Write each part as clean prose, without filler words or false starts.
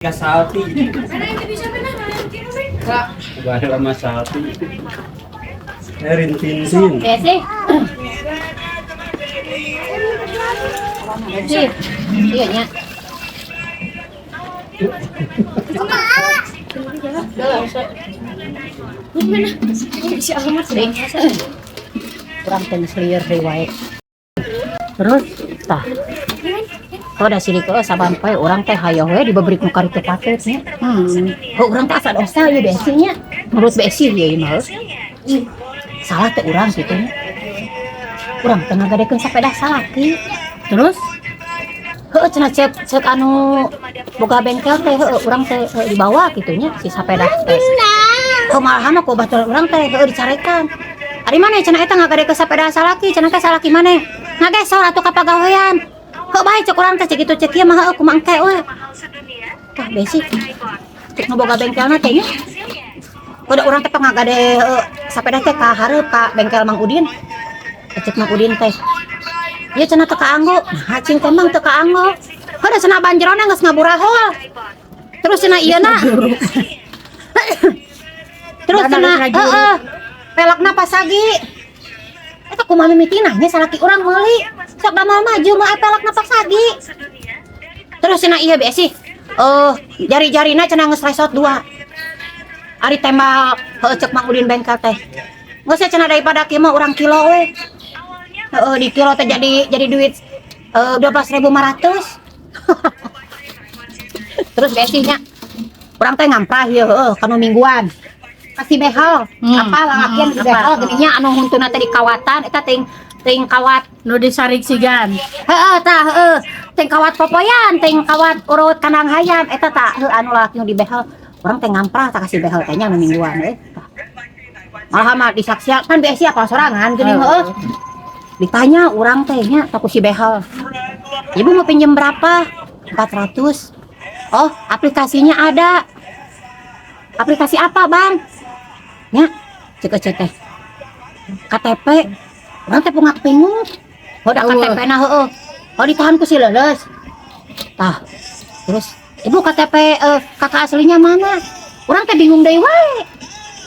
Kasapi. Bahala masapi. Rintintin. Besi. Besi. Iya nya. Kurang teh geus lieur deui wae. Terus tah. Kalau da sirik heuh saban poe urang teh hayoh we dibebrik nu karitu patut nya. Heuh urang teh asa dosa ieu Besi nya. Menurut Besi ieu mah. Salah teh urang kitu nya. Urang teh ngagadekeun sapeda salaki. Terus Heuh cenah cek cek anu boga bengkel teh heuh urang teh dibawa kitu nya si sapeda teh. Heuh malahan mah ku batur urang teh heuh dicarekan. Ari maneh cenah eta ngagadekeun sapeda salaki, cenah teh salaki maneh. Ngagesor atuh ka pagawean. Heuh bae cek urang teh cek kitu cek ieu mah heuh kumaha engke we. Tah Besi. Cek nu boga bengkelna teh nya. Udah urang teh ngagade sapeda teh ka hareup ka bengkel Mang Udin. Cek Mang Udin teh. Ieu cenah teu kaanggo. Nah, cing teh Mang teu kaanggo. Heuh cenah banjerona geus ngaburahol. Terus cenah ieu na. Terus cenah heeh. Pelekna pasagi. Eta kumaha mimitina nya salaki urang meuli. Sok damal maju mah pelekna pasagi. Terus cenah ieu Besi. Jari-jarina cenah geus resot dua. Ari tembak heuh cek Mang Udin bengkel teh. Geus cenah daripada kieu mah urang kilo we. Heeh di kilo teh jadi duit 12.500. Terus Besi nya urang teh ngamprah ieu heuh kanu mingguan. Kasih behel. Apa lalakian di behel geuning nya anu huntuna teh di kawatan eta ting ting kawat nu disarik sigan. Heeh tah heuh ting kawat popoyan, ting kawat urut kandang hayam eta tah heuh anu lalaki nu di behel. Urang teh ngamprah tah kasih behel teh nya anu mingguan we. Malah mah disaksian kan Besi apa sorangan geuning heuh. Ditanya urang teh nya ku si behel. Ibu mau pinjam berapa? 400. Oh, aplikasinya ada. Aplikasi apa, Bang? Nya, cek cek teh. KTP. Urang teh pungak pinguk. Oh, da KTP na heueuh. Oh, ditahan ku si leuleus. Tah. Terus, ibu KTP kakak aslinya mana? Urang teh bingung deui wae.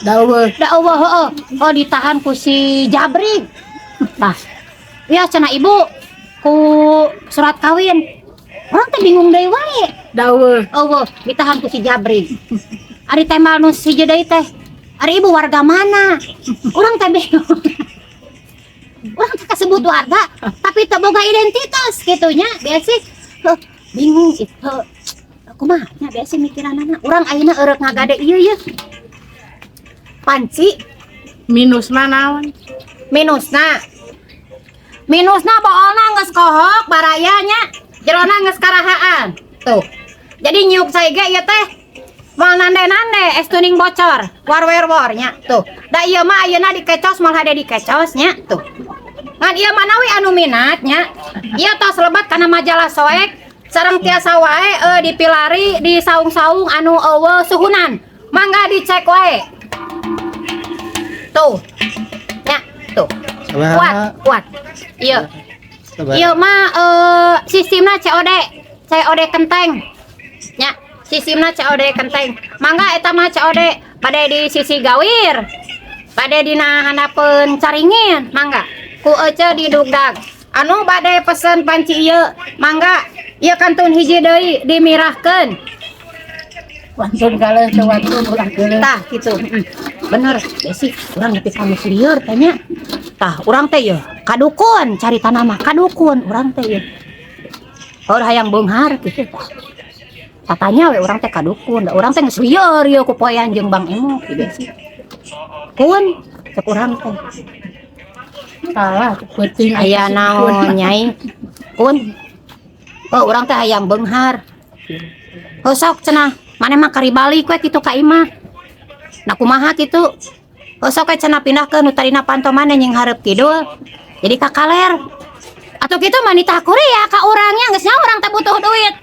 Da eueuh. Da eueuh heueuh. Oh, ditahan ku si Jabri. Tah. Ya cenah ibu ku surat kawin. Urang teh bingung deui wae. Da eueuh. Eueuh, ditahan ku si Jabri. Ari tembal nu hiji deui teh. Ari ibu warga mana? Urang teh bingung. Urang teh kasebut warga, tapi teu boga identitas kitu nya. Besi heuh bingung itu. Kumaha nya besi mikiranana. Urang ayeuna eureuk ngagade ieu ye. Panci minusna naon? Minusna. Minusna boolna geus kohok baraya nya. Jerona geus karahaan. Tuh. Jadi nyiuk cai ge ieu teh moal nande-nande es tuning bocor, war-wer-war nya. Tuh. Da ieu mah ayeuna dikecos moal hade dikecos nya. Tuh. Ngan ieu mah nawi anu minat nya. Ieu tos lebat kana majalah soek sareng tiasa wae dipilari di saung-saung anu eueuh suhunan. Mangga dicek wae. Tuh. Nya, tuh. Kuat, kuat. Ieu. Ieu mah sistemna COD, COD kenteng. Nya, sistemna COD kenteng. Mangga eta mah COD bade di sisi gawir. Bade dina handapeun caringin, mangga. Ku ece di dugdag. Anu bade pesen panci ieu, mangga. Ieu kantun hiji deui dimirahkeun. Wantun kaleuh teu wantun ulah geuleuh. Tah kitu. Bener, Besi, urang nepi ka geus lieur teh nya. Tah, urang teh yeuh kadukun cari tanah mah kadukun urang teh yeuh. Oh, hayang beunghar kitu tah. Tatanya we urang teh kadukun, da urang teh geus lieur ieu ku poean jeung Bang Emok di Besi. Kun cek urang teh. Salah penting aya naon nyai. Kun. Oh, urang teh hayang beunghar. Oh, sok cenah, maneh mah kari balik we kitu ka imah. Nah kumaha kitu? Oh, sok we cenah pindahkeun nu tadina panto maneh nying hareup kidul. Jadi ka kaler. Atuh kitu mah nitah kuriak ka urangnya geus nya urang teh butuh duit.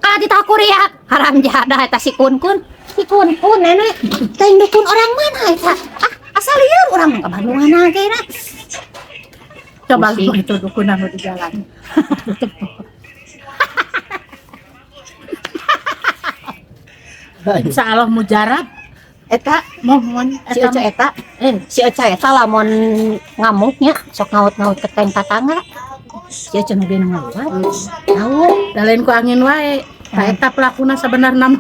Ka titah kuriak haram jadah eta si kun-kun. Si kun-kun nenek teh dukun orang mana eta? Ah, asal lieur urang mah ka Bandungan ge na. Coba itu dukun anu di jalan. Insya Allah mujarab. Eta mohon Si Ece eta, si Ece eta lamun ngamuknya sok ngaut-ngaut ke teng tatangga. Si Ece nu nu ngaluar. Ngawur, Da lain ku angin wae. Tah, eta pelakuna sebenarnya.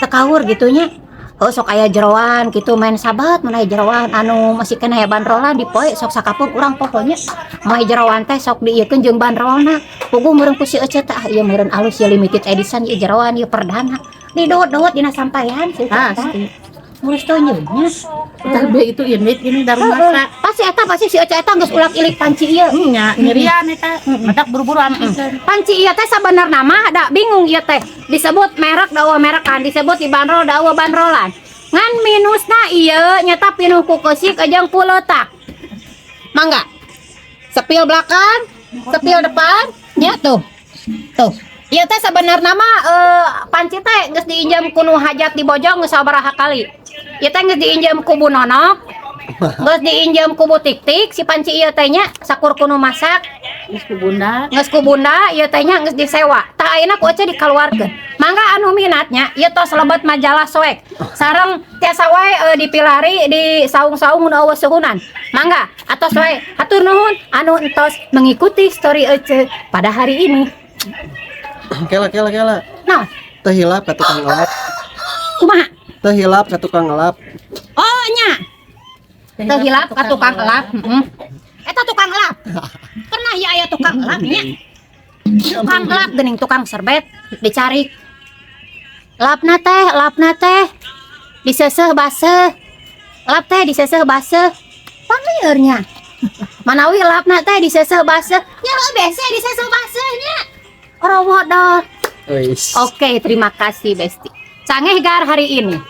Tekawur gitunya. Oh, sok aya jeroan gitu main sabat, mun aya jeroan anu masih kena aya bandrolan di poe sok sakapung urang pokoknya moe jeroan teh sok diieukeun jeung bandrolna. Puguh meureun ku si Ece teh, ah, ieu meureun alus ya, limited edition ieu jeroan ieu perdana. Didot-dot dina sampaian si Ece teh. Pasti. Ngurus teh nya. Tah, be itu indit ini dari masa. Pasti eta, pasti si Ece eta geus ulak-ilik panci ieu. Nya nyerian eta. Matak buru-buru ampisan. Panci ieu teh sabenerna mah da bingung ieu teh. Disebut merek da euweuh merekan, disebut dibanderol da euweuh bandrolan. Ngan minusna ieu nyata pinuh ku keusik jeung puletak. Mangga. Sepil belakang, sepil depan, nya tuh. Tuh. Ieu teh sabenerna mah panci teh geus diinjem ku nu hajat di Bojong geus sabaraha kali. Ieu teh geus diinjem ku Bu Nonok, geus diinjem ku Bu Tik-tik si panci ieu teh nya, sakur ku nu masak. Geus ku Bunda. Geus ku Bunda ieu teh nya, geus disewa. Tah, ayeuna ku Ece dikaluarkeun. Mangga anu minatnya, ieu tos lebet majalah soek. Sareng tiasa wae dipilari di saung-saung nu euweuh suhunan. Mangga atos wae, hatur nuhun anu entos mengikuti story Ece pada hari ini. Kela, kela, kela. Nah, Teu hilap ka tukang ngelap. Kumaha? Teu hilap ka tukang ngelap. Oh nya, teu hilap ka tukang elap. Heeh. Eta tukang elap. Pernah ya aya tukang elap nya. Tukang elap geuning tukang serbet dicari. Lapna teh, lapna teh diseseh baseuh. Lap teh diseseh baseuh. Panglieur nya. Manawi lapna teh diseseh baseuh. Nya heuh bese diseseh baseuh nya. Orowoh. Wis. Oke, terima kasih, Besti. Cangeh gar hari ini.